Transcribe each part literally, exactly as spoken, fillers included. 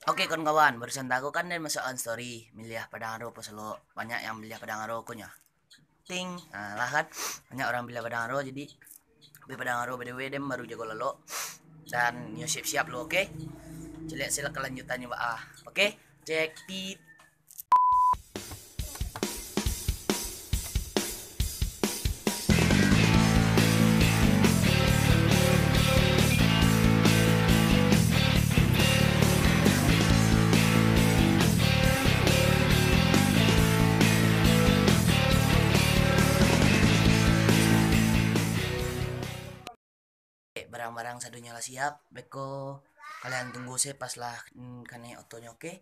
Oke kawan-kawan, barusan tahu kan den masuakan story, miliah Padang Aro, post lo, banyak yang miliah Padang Aro ko nyo. Ting, nah, lah kan, banyak urang miliah Padang Aro, jadi pai Padang Aro, by the way, den baru jago lalok, dan nyo siap-siap lo, oke? Caliak se lah kalanjutannyo baa, oke? Cek, tit. Barang-barang sadonyo lah siap, beko kalian tunggu se pas lah, mm, kanai otonyo, oke?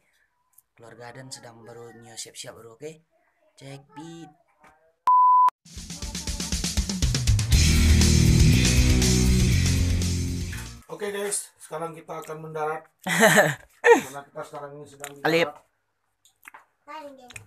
Keluarga den sadang baru nyo siap-siap baru, oke? Cek, beat. Oke guys, sekarang kita akan mendarat. Karena kita sekarang ini sedang di Alip. Darat.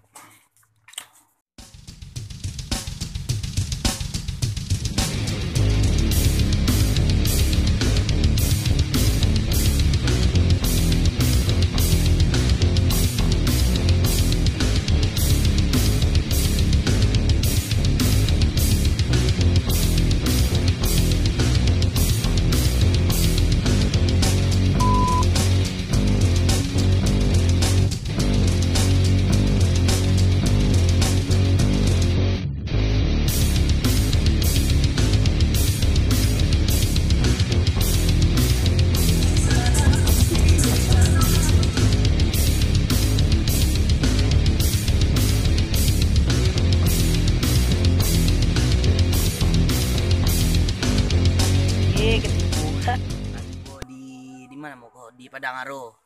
Oke, ketipu. Ketipu di, di mana mau kok? Di Padang Aro.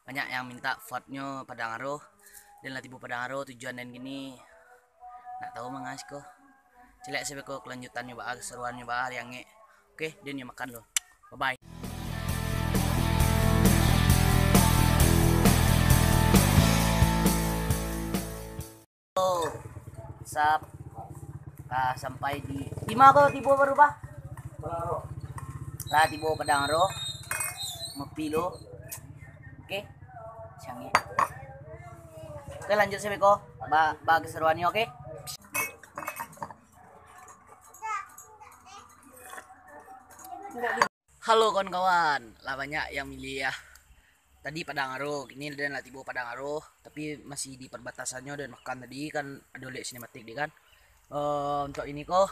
Banyak yang minta vlog-nyo Padang Aro. Den lah tibo Padang Aro, tujuan den kini nak tahu manga siko. Caliak se beko kelanjutannyo baa, keseruannyo baa, ari angek. Oke, den nyo makan lo. Bye bye. Oh, sap. Ah, sampai di, di ma ko tibo baru, bah? Lah tibo Padang Aro. Ngopi lo. Oke. Siang ni. Oke, lanjut se beko. Ba, ba keseruannyo, oke? Halo kawan-kawan, lah banyak yang miliah tadi Padang Aro, kini den lah tibo Padang Aro, tapi masih di perbatasannyo den makan tadi kan ado liek sinematik di kan. Eh, untuk ini ko,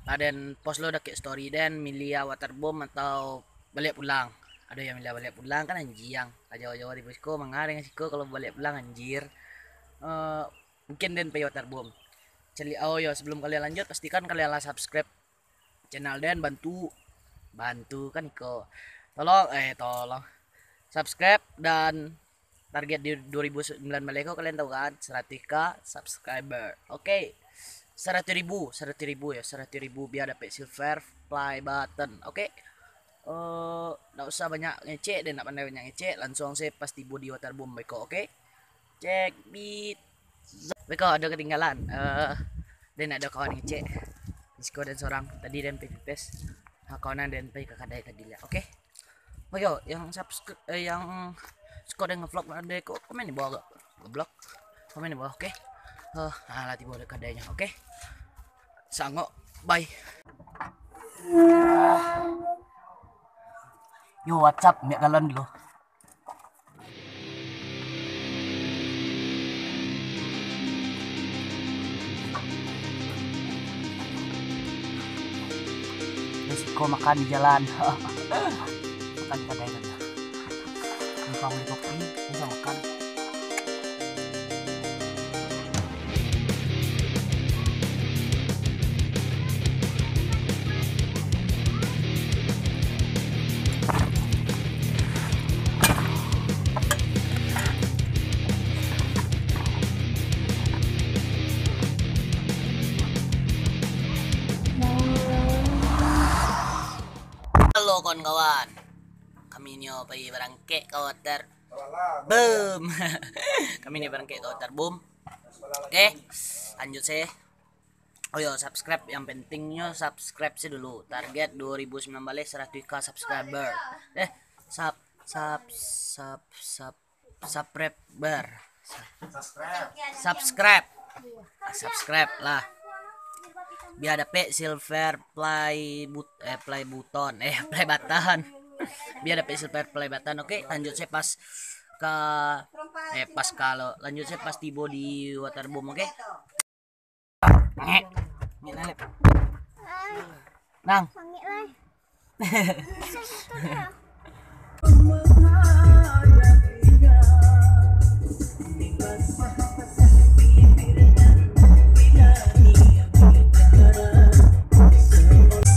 lah den post lo dakek story den, miliah waterboom atau baliak pulang. Ado yang miliah baliak pulang kan anjiang, jauah-jauah dari siko manga dengan siko kalau baliak pulang anjir. Eh, mungkin den pai waterboom. Caliak, oh yo, sebelum kalian lanjut, pastikan kalian lah subscribe channel den, bantu, bantu kan iko. Tolong, eh, tolong. Subscribe dan target di dua ribu sembilan belas ko kalian tahu kan, seratus K subscriber. Oke. Seratus ribu, seratus ribu yo, seratus ribu biar dapek silver play button. Oke. Eh, ndak usah banyak ngecek den, ndak pandai banyak ngecek, langsung se pas tibo di waterboom beko, oke? Cek, beat. Beko ado ketinggalan. Eh, den ado kawan ngecek. Di siko den sorang. Tadi den pai pipis. Ha, kawan den pai ka kadai tadi lah. Oke. Oh yo, yang subscri-, eh, yang suko den nge-vlog ado ko, komen di bawah gak. Goblok. Komen di bawah, oke? Eh, ha, lah tibo di kadainyo, oke? Sangok, bye. Yo, what's up, miak galon dulu. Resiko makan di jalan. Makan di kadai kan. Numpang beli kopi, bisa makan. Halo kawan-kawan, kami nio pai barangkek ka waterboom. Kami nio barangkek ka waterboom. Oke, lanjut se. Oh yo, subscribe, yang pentingnyo subscribe se dulu. Target dua ribu sembilan belas seratus K subscriber. Eh, sub, sub, sub, sub. Subscriber. Subscribe. Subscribe. Subscribe lah. Biar dapet silver play but eh play button, eh play button. Biar dapet silver play button. Oke, lanjut saya pas ka eh pas kalau lanjut saya pas tibo di Waterboom, oke. Ngek. Ngek nalep. Nang. Mangek lai.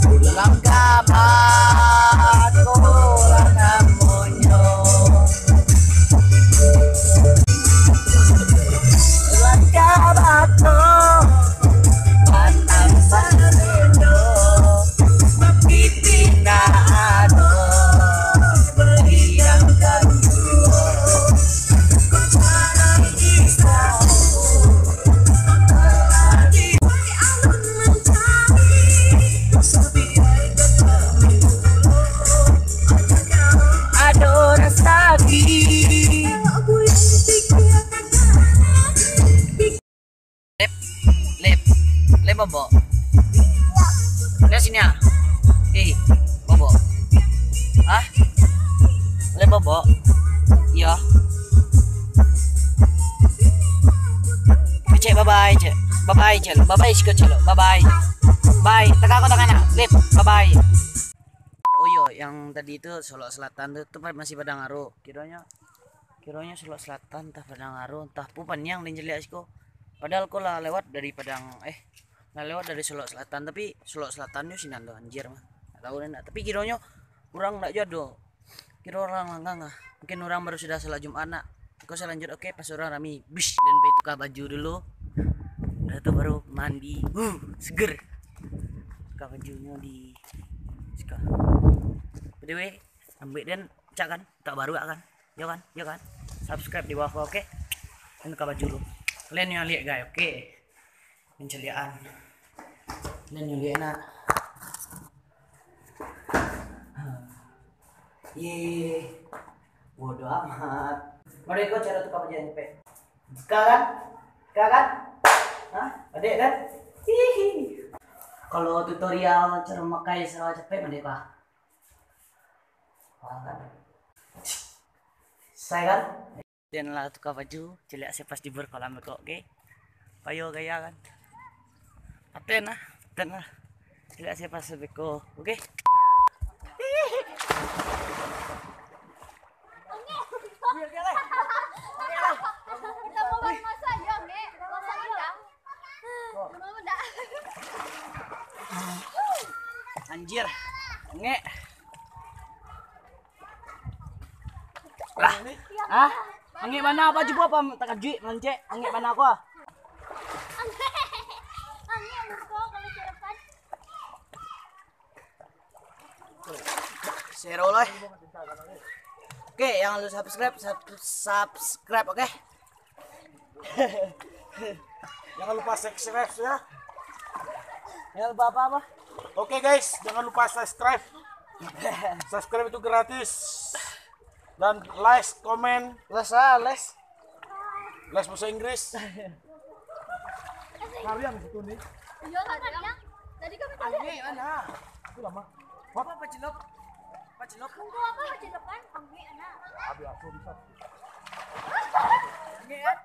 Ulang kabar, ulang namonyo. Langkah bato, batang sareno, mapiting nak ado, beriang kaduo, kota Islam, kota di alun mancari, sabiai datang. Ado rasaki. Lep, lep, lep bobo. Lep sini ah. Eh, bobo. Hah? Lep bobo. Iya. Cek, bye bye, cek. Bye bye, cek. Bye bye, siko, cek. Bye bye. Bye. Tangah ko tangah nak. Lep, bye bye. Oh iyo, yang tadi tu Solok Selatan tu, tu pa-, masih Padang Aro. Kironyo, kironyo Solok Selatan, entah Padang Aro, entah pu paniang den caliak siko. Padahal ko lah lewat dari Padang, eh, lah lewat dari Solok Selatan, tapi Solok Selatan tu sinan tu, anjir mah. Ndak tahu den ndak. Tapi kironyo urang ndak juo ado. Kiro urang langgang ah. Mungkin urang baru sudah salat Jumat nak. Ko salanjut, oke, pas urang rami. Bish, den pai tukar baju dulu. Udah tu baru mandi. Huh, seger. Tukar bajunyo di siko. By the way, ambiak den cak kan, tak baru kan? Yo kan? Yo kan? Subscribe di bawah ko, oke? Den tukar baju dulu. Kalian yang lihat, guys, oke? Pencaliakan. Kalian yang lihat nak. Ye, bodoh amat. Mode ko cara tukar baju yang capek. Ka kan? Ka kan? Hah? Adek kan? Hihi. Kalau tutorial cara memakai sarawa capek, mode ko. Paham kan? Saya kan? Den lah tukar baju, caliak se pas di berkolam beko, oke? Payo gaya kan? Paten lah, paten lah. Caliak se pas beko, oke? Anjir, ngek. Lah. Hah? Angek bana apa cubo apa takajuik melancek? Angek bana ko ah. Zero lah. Oke, yang lu subscribe, sub- subscribe, oke? Jangan lupa subscribe ya. Jangan lupa apa-apa. Oke guys, jangan lupa subscribe. Subscribe itu gratis. Dan like, komen. Les ah, les. Les bahasa Inggris. Kariang situ nih. Iya, kariang. Tadi kami tadi. Angin mana? Itu lama. Apa pacelok? Pacelok. Tunggu apa pacelokan? Angin anak. Habis aku bisa. Angin kan?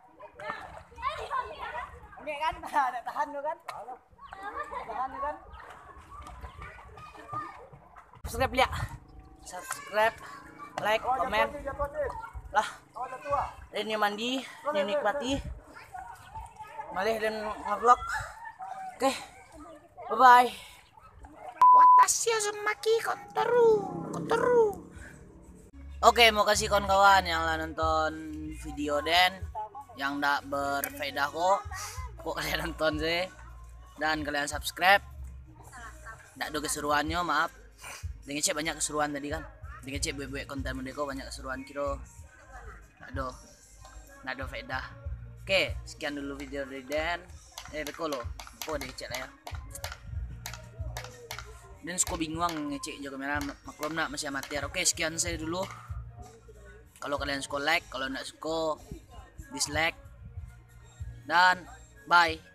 Angin kan? Ada tahan tu kan? Tahan tu kan? Subscribe liak. Subscribe, like, komen. Lah. Ini mandi, ini nikmati. Malih dan nge-vlog. Oke. Bye bye. Watashi Azumaki Kotoru, Kotoru. Oke, makasih kawan-kawan yang lah nonton video den yang ndak berfaedah kok. Kok kalian nonton sih dan kalian subscribe. Ndak ada keseruannya, maaf. Dengan cek banyak keseruan tadi kan. Dengan cek buat-buat konten mereka banyak keseruan kiro. Ndak ada. Ndak ada faedah. Oke, sekian dulu video dari den. Eh, beko lo. Beko deh cek lah ya. Den suko bingung ngecek jo kamera, maklum nak masih amatir. Oke, sekian saya dulu. Kalau kalian suko, like, kalau ndak suko, dislike. Dan bye.